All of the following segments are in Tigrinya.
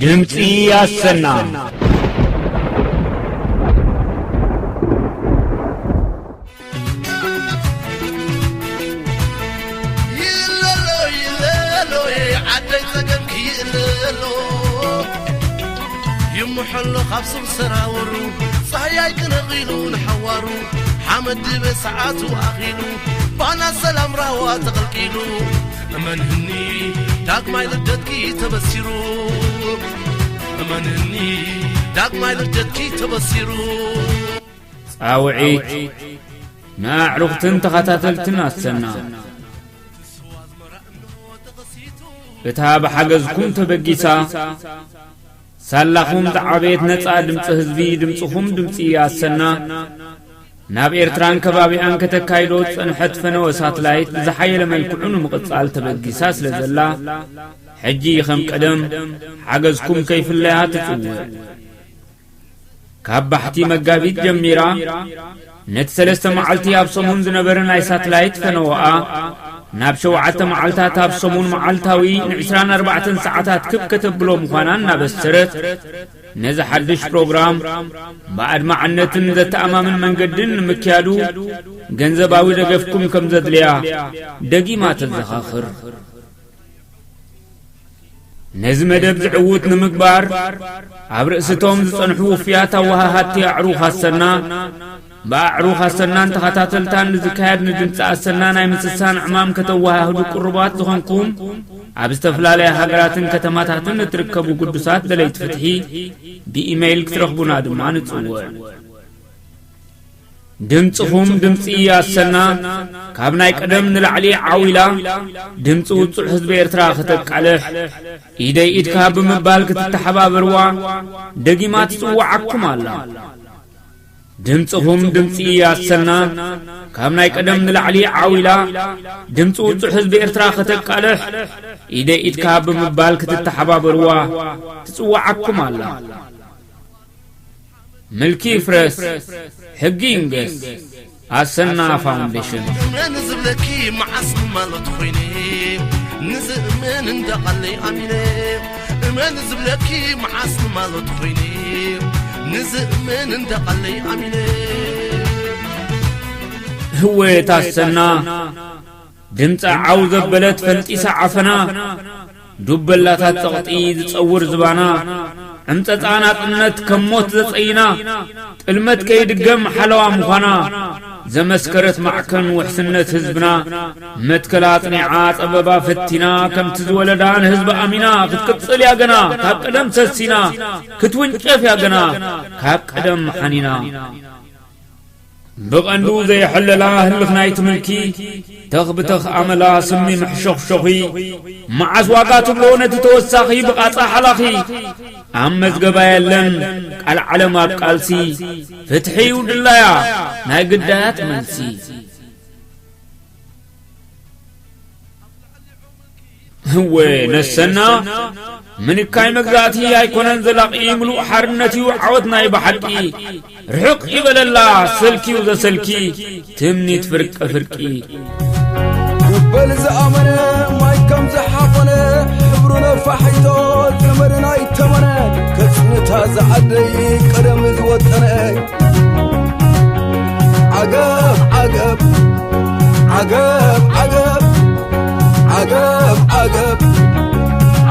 ድምፂ ኣሰና። ይለሎ ይለሎ ዓደይ ጸገምኪ ይእለሎ ይምሐሎ ካብ ስም ሰራውሩ ጸሃያይ ክነቒሉ ንሓዋሩ ሓመድ ድበ ሰዓቱ ኣኺሉ ባና ሰላም ራዋ ተቐልቂሉ እመንህኒ ዳግማይ ልደትኪ ተበሲሩ እመንህኒ ዳግማይ ልደትኪ ተበሲሩ ጻውዒት ንኣዕሩኽትን ተኸታተልትን ኣሰና። እታ ብሓገዝኩም ተበጊሳ ሳላኹም ዝዓበየት ነጻ ድምጺ ህዝቢ ድምጽኹም ድምጺ ኣሰና ናብ ኤርትራን ከባቢኣን ከተካይዶ ዝጸንሐት ፈነወ ሳትላይት ብዝሓየለ መልክዑ ንምቕጻል ተበጊሳ ስለ ዘላ ሕጂ ከም ቀደም ሓገዝኩም ከይፍለያ ትጽውዕ። ካብ ባሕቲ መጋቢት ጀሚራ ነቲ ሰለስተ መዓልቲ ኣብ ሰሙን ዝነበረ ናይ ሳትላይት ፈነወኣ ናብ ሸውዓተ መዓልታት ኣብ ሰሙን መዓልታዊ ን24 ሰዓታት ክብ ከተብሎ ምዃና እናበሰረት ነዚ ሓድሽ ፕሮግራም ብኣድማዕነትን ዘተኣማምን መንገድን ንምክያዱ ገንዘባዊ ደገፍኩም ከም ዘድልያ ደጊማ ተዘኻኽር። ነዚ መደብ ዝዕውት ንምግባር ኣብ ርእስቶም ዝጸንሑ ውፍያት ኣወሃሃድቲ ኣዕሩኽ ኣሰና ብኣዕሩኽ ኣሰናን ተኸታተልታን ንዝካየድ ንድምፂ ኣሰና ናይ ምስሳን ዕማም ከተወሃህዱ ቅሩባት ዝኾንኩም ኣብ ዝተፈላለያ ሃገራትን ከተማታትን እትርከቡ ግዱሳት ደለይቲ ፍትሒ ብኢመይል ክትረኽቡና ድማ ንጽውዕ። ድምጽኹም ድምጺ ኣሰና ካብ ናይ ቀደም ንላዕሊ ዓው ኢላ ድምጺ ውጹዕ ህዝቢ ኤርትራ ከተቃልሕ ኢደይ ኢድካ ብምባል ክትተሓባበርዋ ደጊማ ትጽውዓኩም ኣላ። ድምጽኹም ድምጺ ኣሰና ካብ ናይ ቀደም ንላዕሊ ዓው ኢላ ድምጺ ውጹዕ ህዝቢ ኤርትራ ከተቃልሕ ኢደይ ኢድካ ብምባል ክትተሓባበርዋ ትጽውዓኩም ኣላ። ምልኪ ይፍረስ፣ ሕጊ ይንገስ። ኣሰና ፋውንዴሽን። እመን ዝብለኪ መዓስ ማለት ኮይነ ንዝእመን እንዳቐለይ ኣሚነ እመን ዝብለኪ መዓስ ማለት ኮይነ ንዝእመን እንዳቐለይ ኣሚነ ህወ ታሰና ድምፂ ዓው ዘበለት ፈልጢሳ ዓፈና ዱበላታት ፀቕጢ ዝፀውር ዝባና ዕምፀፃ ናፅነት ከም ሞት ዘፀይና ጥልመት ከይድገም ሓለዋ ምዃና ዘመስከረት ማዕከን ውሕስነት ህዝብና መትከላ ኣፅኒዓ ፀበባ ፈቲና ከምቲ ዝወለዳ ንህዝቢ ኣሚና ክትቅፅል እያ ገና ካብ ቀደም ሰሲና ክትውንጨፍ እያ ገና ካብ ቀደም ሓኒና ብቐንዱ ዘየሐለላ ህልኽ ናይቲ ምልኪ ተኽ ብተኽ ኣመላ ስሚ መሕሾኽሾኺ መዓስ ዋጋ ትብሎ ነቲ ተወሳኺ ብቓጻ ሓላኺ ኣብ መዝገባ የለን ቃል ዓለም ኣብ ቃልሲ ፍትሒ እዩ ድላያ ናይ ግዳያት መልሲ እወ ነሰና ምንካይ መግዛእቲ ኣይኮነን ዘላቒ ምሉእ ሓርነት እዩ ዓወት ናይ ብሓቂ ርሕቕ ይበለላ ሰልኪ እዩ ዘሰልኪ ትምኒት ፍርቂ ፍርቂ በል ዝኣመነ ማይ ከም ዝሓቆነ ሕብሩ ነፋሒቶ ዘመድና ይተመነ ከጽንታ ዝዓደይ ቀደም ዝወጠነ ዓገብ ዓገብ ዓገብ ዓገብ ዓገብ ዓገብ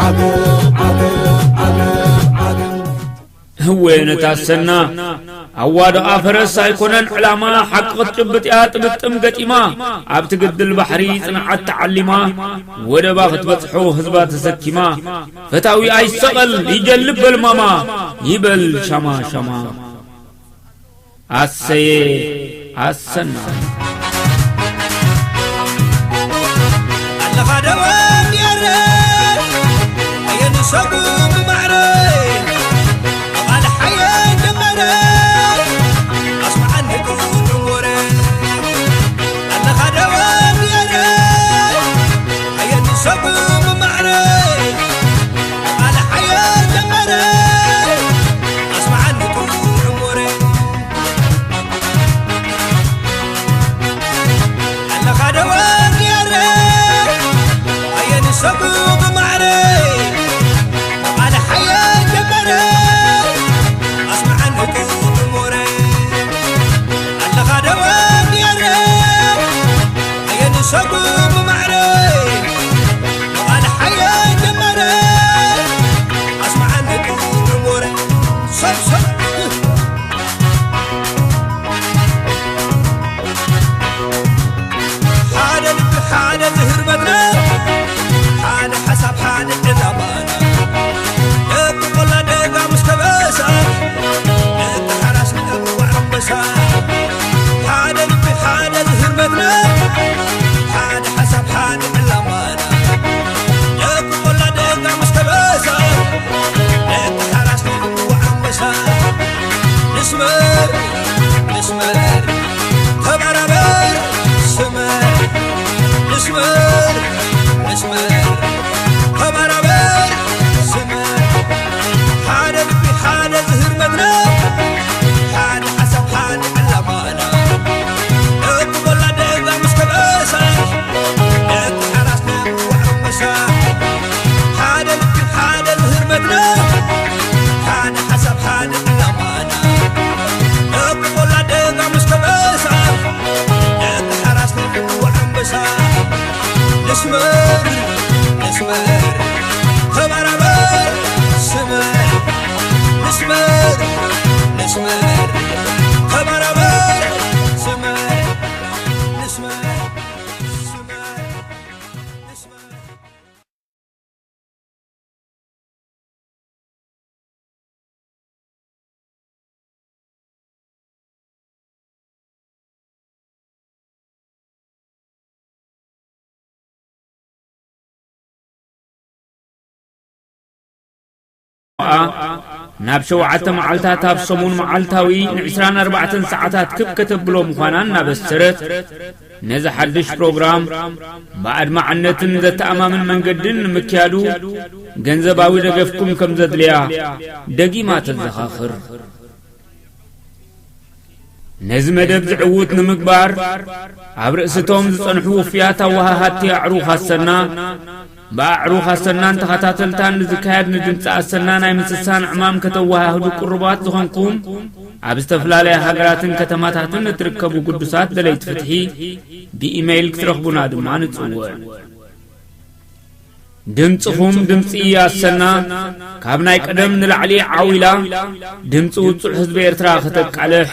ዓገብ ዓገብ ዓገብ ዓገብ ህወ ነታ ሰና ኣዋድቓ ፈረስ ኣይኮነን ዕላማ ሓቂ ክትጭብጥ እያ ጥምጥም ገጢማ ኣብ ትግድል ባሕሪ ጽንዓት ተዓሊማ ወደባ ክትበጽሖ ህዝባ ተሰኪማ ፈታዊ ኣይሰቐል ይጀልብ በልማማ ይበል ሻማ ሻማ ኣሰየ ኣሰና ኣለኻ ደወ ጌረ ኣየንሰጉ ብማዕረ ኣባል ሓየ ጀመረ ኣስማዓኒ ቁጥወረ ኣለኻ ደወ ጌረ ኣየንሰጉ ብማዕረ ኣባል ሓየ ጀመረ ኣስማዓኒ ቁጥወረ ኣለኻ ደወ ጌረ ኣየንሰጉ ብማዕረ ኣባል መስመር ተበራበር ስመር ሓደ ልቢ ሓደ ዝህር መድረኽ ሓደ ሓሳብ ሓደ ዕላማና እቲ ወላደጋ ምስ ተበሳ እቲ ሓራስ ነብዋዕ ኣንበሳ ሓደ ልቢ ሓደ ዝህር መድረኽ ሓደ ሓሳብ ሓደ ዕላማና እቲ ወላደጋ ምስ ተበሳ እቲ ሓራስ ነብዋዕ ኣንበሳ ንስመር ንስመር ተበራበር ስመር ንስመር ንስመር ተበራበር ስመር ንስመር ስመር ንስመር ኣ ናብ ሸውዓተ መዓልታት ኣብ ሰሙን መዓልታዊ ንዕስራን ኣርባዕተን ሰዓታት ክብ ከተብሎ ምዃና እናበሰረት፣ ነዚ ሓድሽ ፕሮግራም ብኣድማዕነትን ዘተኣማምን መንገድን ንምክያዱ ገንዘባዊ ደገፍኩም ከም ዘድልያ ደጊማ ተዘኻኽር። ነዚ መደብ ዝዕውት ንምግባር ኣብ ርእስቶም ዝጸንሑ ውፍያት ኣወሃሃድቲ ኣዕሩኽ ኣሰና፣ ብኣዕሩኽ ኣሰናን ተኸታተልታን ንዝካየድ ንድምፂ ኣሰና ናይ ምስሳን ዕማም ከተወሃህዱ ቅሩባት ዝኾንኩም ኣብ ዝተፈላለያ ሃገራትን ከተማታትን እትርከቡ ግዱሳት ደለይቲ ፍትሒ ብኢመይል ክትረኽቡና ድማ ንጽውዕ። ድምጽኹም ድምጺ ኣሰና ካብ ናይ ቀደም ንላዕሊ ዓው ኢላ ድምጺ ውጹዕ ህዝቢ ኤርትራ ከተቃልሕ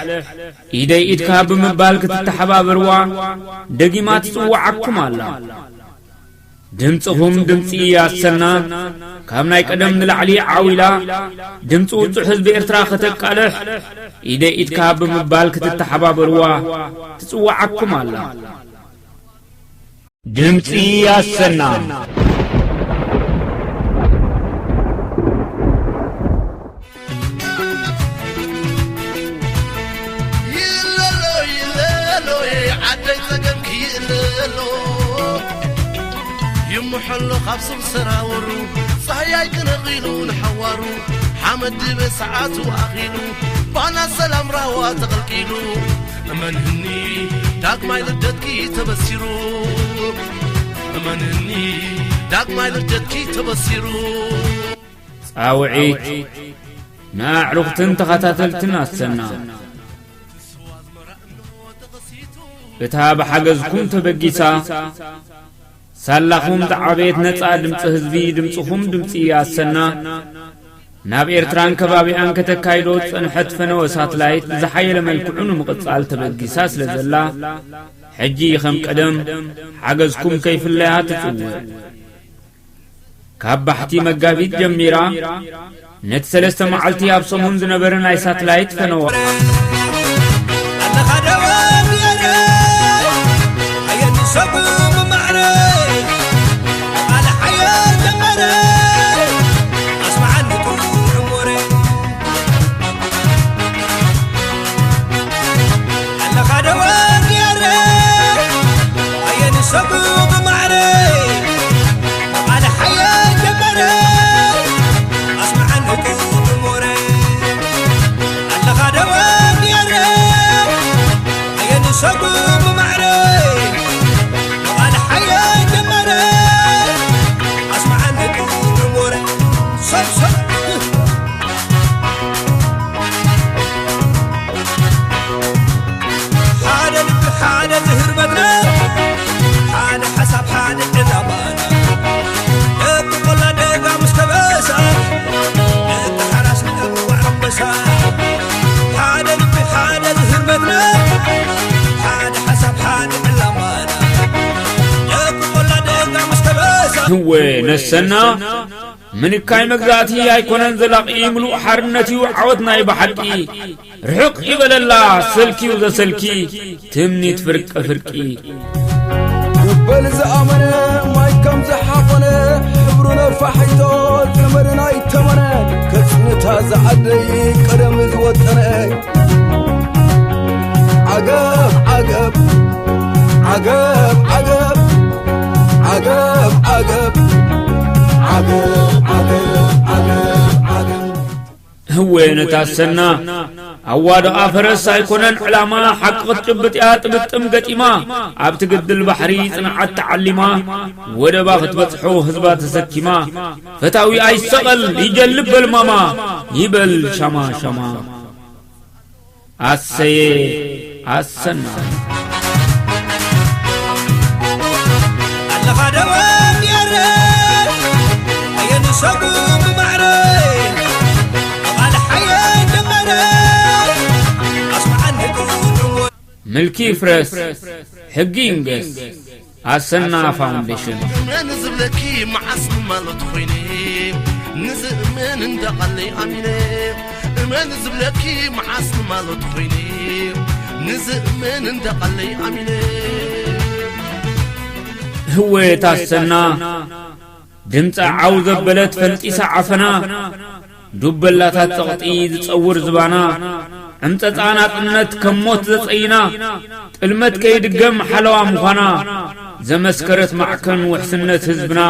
ኢደይ ኢድካ ብምባል ክትተሓባበርዋ ደጊማ ትጽውዓኩም ኣላ። ድምጽኹም ድምጺ ኣሰና ካብ ናይ ቀደም ንላዕሊ ዓው ኢላ ድምጺ ውጹዕ ህዝቢ ኤርትራ ከተቃልሕ ኢደይ ኢድካ ብምባል ክትተሓባበርዋ ትጽውዓኩም ኣላ። ድምጺ ኣሰና። ይለሎ ይለሎ ዓደይ ጸገም ክይእለሎ ይምሐሎ ካብ ስም ሰራወሩ ጸሃያይ ቅነቒሉ ንሓዋሩ ሓመድ ድበ ሰዓቱ ኣኺሉ ባና ሰላም ራዋ ተቐልቂሉ እመንህኒ ዳግማይ ልደትኪ ተበሲሩ እመንህኒ ዳግማይ ልደትኪ ተበሲሩ። ጻውዒት ንኣዕሩኽትን ተኸታተልትን ኣሰና። እታ ብሓገዝኩም ተበጊሳ ሳላኹም ዝዓበየት ነጻ ድምጺ ህዝቢ ድምጽኹም ድምጺ ኣሰና ናብ ኤርትራን ከባቢኣን ከተካይዶ ዝጸንሐት ፈነወ ሳትላይት ብዝሓየለ መልክዑ ንምቕጻል ተበጊሳ ስለ ዘላ፣ ሕጂ ከም ቀደም ሓገዝኩም ከይፍለያ ትጽውዕ። ካብ ባሕቲ መጋቢት ጀሚራ ነቲ ሰለስተ መዓልቲ ኣብ ሰሙን ዝነበረ ናይ ሳትላይት ፈነወ ኣለኻ ደወል የረ ኣየኒ ሰጉም ማዕረ ኣለ ሓየ ጀመረ ኣስማዓኒ ጥዑም ወረ ኣለኻ ደወል የረ ኣየኒ ሰጉም ማዕረ ኣለ ሓየ ጀመረ ኣስማዓኒ ጥዑም ወረ ኣለኻ ደወል የረ ኣየኒ ሰጉም ማዕረ ኣለ ሓየ ጀመረ ኣስማዓኒ ጥዑም ወረ ሰብ ሰብ ሓደ ልቢ ሓደ ዝህር መድረኽ ሓደ ሓሳብ ሓደ ዕላማ እቲ ቆላ ደጋ ምስ ተበሳ እቲ ሓራስ ንእዋዕ ኣንበሳ ሓደ ልቢ ሓደ ዝህር መድረኽ ሓደ ሓሳብ ሓደ ዕላማ እቲ ቆላ ደጋ ምስ ተበሳ ህወ ነሰና ምንካይ መግዛእቲ ኣይኮነን ዘላቒ ምሉእ ሓርነት እዩ ዓወት ናይ ብሓቂ ርሕቕ ይበለላ ሰልኪ ዘሰልኪ ትምኒት ፍርቂ ፍርቂ። ክበል ዝኣመነ ማይ ከም ዝሓቆነ ሕብሩ ነፋሒቶ ዘመድና ይተመነ ከጽንታ ዝዓደይ ቀደም ዝወጠነ ዓገብ ዓገብ ዓገብ ዓገብ ህወ ነታ ሰና ኣዋድቓ ፈረስ ኣይኮነን ዕላማ፣ ሓቂ ክትጭብጥ እያ ጥብጥም ገጢማ። ኣብ ትግድል ባሕሪ ጽንዓት ተዓሊማ፣ ወደባ ክትበጽሖ ህዝባ ተሰኪማ። ፈታዊ ኣይሰቐል ይጀልብ በልማማ፣ ይበል ሻማ ሻማ። ኣሰየ ኣሰና። ኣለኻ ደወ ጌረ ኣየንሰጉ ብማዕረ ኣባል ሓየ ደመረ ኣስማዓኒ ቁጥዎ። ምልኪ ይፍረስ፣ ሕጊ ይንገስ። ኣሰና ፋውንዴሽን። እመን ዝብለኪ መዓስ ማለት ኮይነ፣ ንዝእመን እንዳቐለይ ኣሚነ። እመን ዝብለኪ መዓስ ማለት ኮይነ፣ ንዝእመን እንዳቐለይ ኣሚነ። ህወ ታሰና፣ ድምጻ ዓው ዘበለት ፈንጢሳ ዓፈና፣ ዱበላታት ጸቕጢ ዝጸውር ዝባና፣ ዕምጸጻ ናጽነት ከም ሞት ዘጸይና፣ ጥልመት ከይድገም ሓለዋ ምዃና ዘመስከረት ማዕከን ውሕስነት ህዝብና፣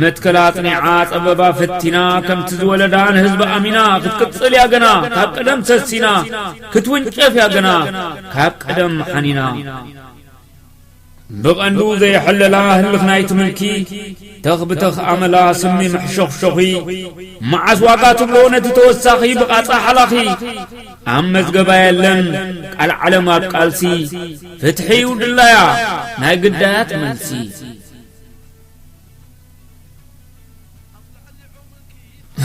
መትከላ ኣጽኒዓ ጸበባ ፈቲና፣ ከምቲ ዝወለዳ ንህዝቢ ኣሚና፣ ክትቅጽል እያ ገና ካብ ቀደም ሰሲና፣ ክትውንጨፍ እያ ገና ካብ ቀደም ሓኒና። ብቐንዱ ዘየሐለላ ህልኽ ናይቲ ምልኪ፣ ተኽ ብተኽ ኣመላ ስሚ መሕሸኽሸኺ፣ መዓስ ዋጋ ትብሎ ነቲ ተወሳኺ ብቓጻ ሓላኺ። ኣብ መዝገባ የለን ቃል ዓለም ኣብ ቃልሲ፣ ፍትሒ እዩ ድላያ ናይ ግዳያት መልሲ።